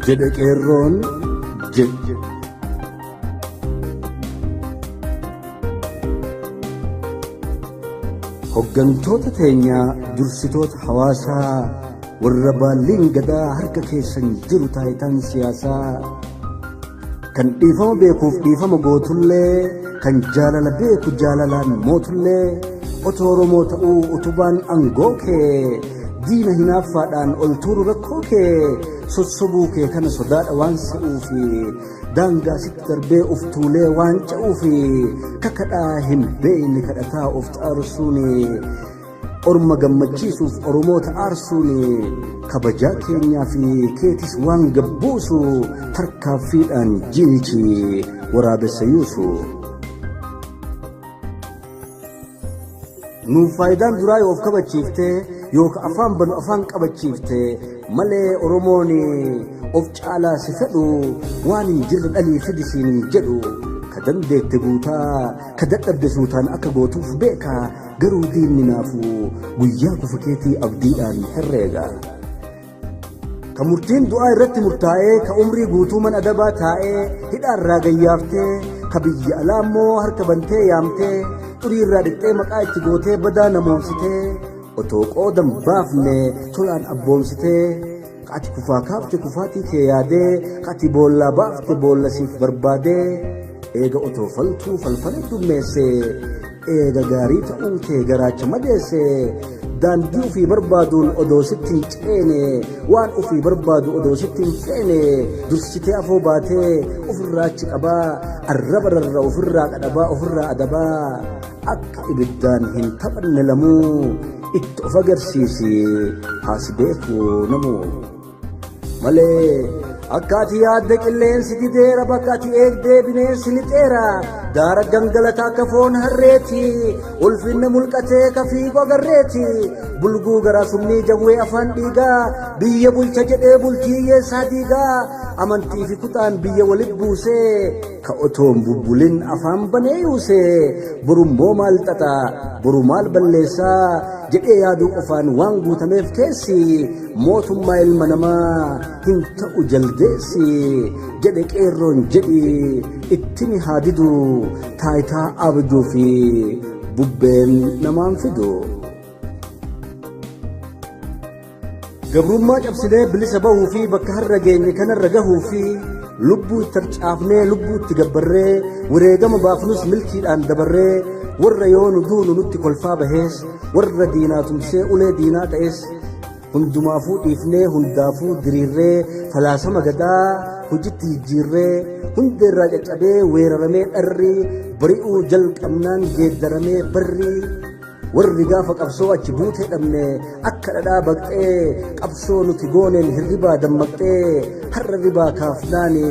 Jedhe qeerroon jedhe. Hoggantoota teenyaa, dursitoota hawaasaa, warra baalliin gadaa harka keessan jiru, taayitaan siyaasaa, kan dhiifama beekuuf dhiifama gootullee, kan jaalala beeku jaalalaan mootullee, otoo Oromoo ta'uu utubaan aangoo kee diina hinaaffaadhaan ol tuuru rakkoo kee sossobuu kee kana sodaadha waan se'uufi, daangaa sitti darbee of tuulee waan ce'uufi, kakadhaa hin beekne kadhataa of xaarsuuni, orma gammachiisuuf Oromoota aarsuuni, kabajaa keenyaa fi keetis waan gabbuusu tarkaaffiidhaan jiilchi waraabessa yuusu. Nuuf faayidaan duraa yoo of kabachiiftee yookaan afaan banu afaan qabachiifte malee, Oromoon of caalaa si fedhu waan hin jirre dhalii fidisiin hin jedhu. Ka dandeette guutaa, ka dadhabde suutaan akka gootuuf beeka, garuu diinni naafu guyyaa kufa keetii abdiidhaan herreega. Ka murtiin du'aa irratti murtaa'ee, ka umrii guutuu mana adabaa taa'ee hidhaarraa gayyaaftee, ka biyya alaa immoo harka bantee yaamtee, xurii irraa dhiqxee maqaa itti gootee badaa namoomsitee, otoo qoodan baafne tolaan abboomsitee, ka ati kufaa kaafte kufaatii kee yaadee, ka ati boollaa baafte boolla siif barbaadee, eega otoo faltuu falfala dummeesse, eega gaarii ta'uun kee garaacha madeesse, daandii ofii barbaaduun odoo sitti hin ceene, waan ofii barbaadu odoo sitti hin feene, dursitee afoo baatee ofirraa achi qabaa, arraba rarra ofirraa qadhabaa, ofirraa adabaa, akka ibiddaan hin taphanne lamuu itti of agarsiisi haasi beeku namuu. Malee akka ati yaadde qilleensi dideera, bakka ati eegdee bineensi lixeera, daara gangalataa akka foon harreeti, ulfinna mulqatee ka fiigu agarreeti, bulguu garaa summii jawwee afaan dhiigaa, biyya bulcha jedhee bultii hiyyeessaa diigaa, amantii fi kutaan biyya walit buusee, ka otoon bubbulin afaan banee yuusee, borummoo maal xaxa, boru maal balleessaa jedhee yaaduu qofaan waan guutameef keessi mootummaa ilma namaa hin ta'u jaldeessi. Jedhe qeerroon jedhi ittimi haa didu taayitaa abjuu fi bubbeen namaan fidu. Gabrummaa cabsinee bilisa bahuu fi bakka har'a geenye kanarra gahuu fi lubbuu itti harcaafnee, lubbuu itti gabbarree, wareegama baafnus milkiidhaan dabarree, warra yoo nu duunu nutti kolfaa bahees, warra diinaa tumsee ulee diinaa ta'es, hundumaafuu dhiifnee, hundaafuu diriirree, falaasama gadaa hojitti jijjiirree, hundeerraa caccabee weeraramee dharri bari'uu jalqabnaan geeddaramee barri, warri gaafa qabsoo achi buutee dhabne akka dhadhaa baqxee, qabsoo nuti gooneen hirribaa dammaqxee, har'a ribaa kaafnaani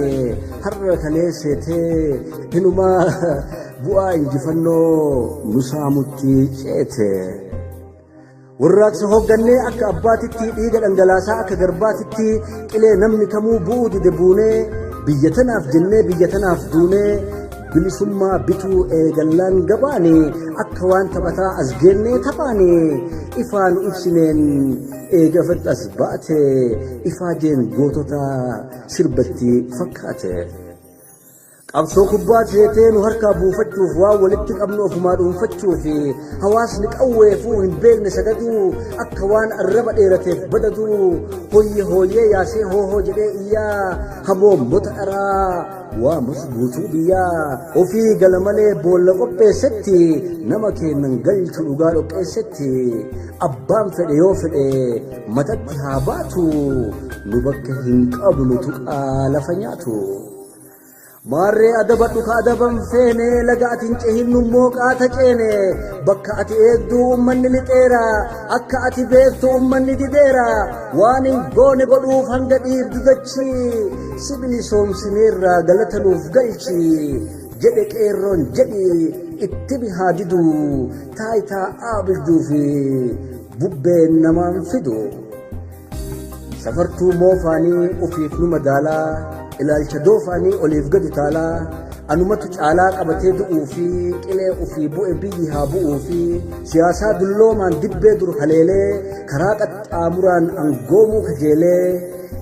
har'a kaleesseetee hinumaa bu'aa injifannoo nu saamutti ceete. Warraaqsa hooggannee akka abbaatitti dhiiga dhangalaasaa akka garbaatitti, qilee namni kamuu bu'uu dide buunee, biyya tanaaf jennee biyya tanaaf duunee, bilisummaa bituu eegallaan gabaani akka waan taphataa as geennee taphaani ifaa nu ibsineen eegafatti as baate ifaajeen gootota sirbatti fakkaate. Qabsoo kubbaa seetee nu harkaa buufachuuf, waan walitti qabnu ofumaa dhuunfachuuf, hawaasni qawweefuu hin beekne sagaduu, akka waan arraba dheerateef badaduu, hoyye hooyyee yaasee hoohoo jedhee iyyaa, hamoommota dharaa waamus guutuu biyyaa, ofii gala malee boolla qopheessetti nama keennan galchu dhugaa dhoqqeessetti, abbaan fedhe yoo fedhe matatti haa baatu, nu bakka hin qabnu tuqaa lafa nyaatu. Maarree adabadhu ka adaban feene, laga ati hin cehinnu immoo qaata ceene, bakka ati eegduu ummanni lixeera, akka ati beektu ummanni dideera, waan hin goone godhuuf hanga dhiibdu dachii, si bilisoomsineerraa galata nuuf galchi. Jedhe qeerroon jedhi ittimi haa didu taayitaa abjuu fi bubbeen namaan fidu. Safartuu moofaanii ofiif nu madaalaa, ilaalcha doofaanii oliif gadi taalaa, anumatu caalaa qabatee du'uu fi qilee ofii bu'e biyyi haa bu'uu fi siyaasaa dulloomaan dibbee dur haleelee karaa qaxxaamuraan angoomuu kajeelee.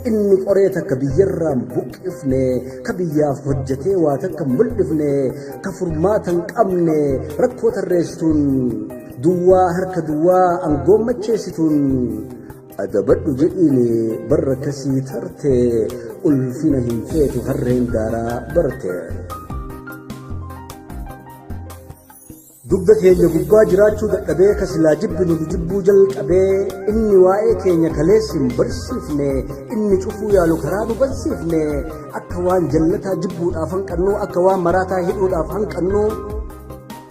Inni qoree takka biyyarraan buqqifne, ka biyyaaf hojjetee waa takka mul'ifne, ka furmaata hin qabne rakkoo tarreessituun, duwwaa harka duwwaa angoommacheessituun adabadhu jedhiin barra kasii tarte, ulfina hin feetu harreen daaraa barte. Dugda keenya gubbaa jiraachuu dadhabee, ka silaa jibbinu nu jibbuu jalqabee, inni waa'ee keenya kaleessi hin barsiifne, inni cufuu yaalu karaa nu barsiifne, akka waan jallataa jibbuudhaaf hanqannuu, akka waan maraataa hidhuudhaaf hanqannuu,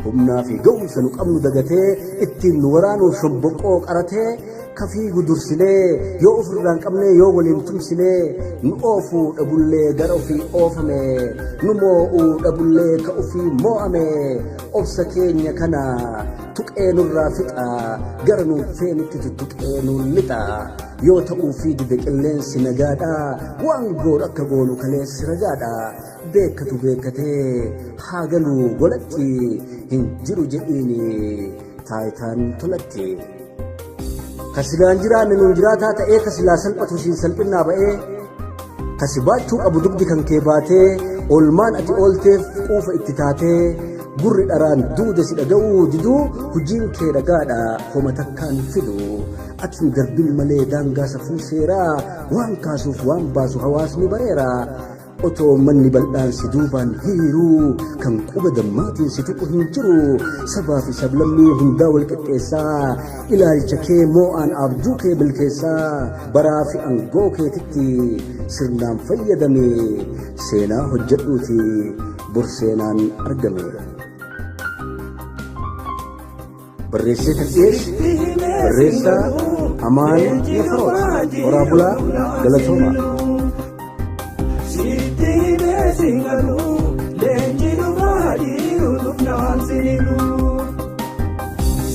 humnaa fi ga'umsa nu qabnu dagatee ittiin nu waraanuuf shomboqqoo qaratee, ka fiigu dursinee yoo ofirraa hin qabne yoo waliin tumsinee, nu oofuu dhabullee gara ofii oofame, nu moo'uu dhabullee ka ofii moo'ame, obsa keenya kana tuqee nurraa fixa, gara nuun feenutti tuttuqee nuun lixa. Yoo ta'uu fi dide qilleensi nagaadha, waan goonu akka goonu kaleessi ragaadha. Beekatu beekatee haa galuu golatti, hin jiru jedhiini taayitaan tolatti. Ka silaan jiraanne nuun jiraataa ta'ee, ka silaa salphatu siin salphinnaa ba'ee, ka si baachuu qabu dugdi kan kee baatee, oolmaan ati oolteef quufa itti taatee, gurri dharaan duude si dhaga'uu diduu, hojiin kee dhagaadha homa takkaan fidu. Ati hin darbin malee daangaa safuu seeraa, waan kaasuuf waan baasu hawaasni bareera. Otoo manni bal'aan si duubaan hiriiruu, kan quba dammaatiin si tuqu hin jiru. Sabaa fi sablammii hundaa wal qixxeessaa, ilaalcha kee moo'aan abjuu kee milkeessaa, baraa fi aangoo keetitti sirnaan fayyadame, seenaa hojjedhuuti bor seenaan argame. Barreessee kan dhiyeesse barreessaa Amaan Nafarooti. Horaa bulaa, galatooma. Sitti himee singalu, leenji dhufaa jiru dhufnaan sinilu.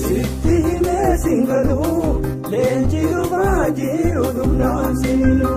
Sitti himee singalu, leenji dhufaa jiru dhufnaan sinilu.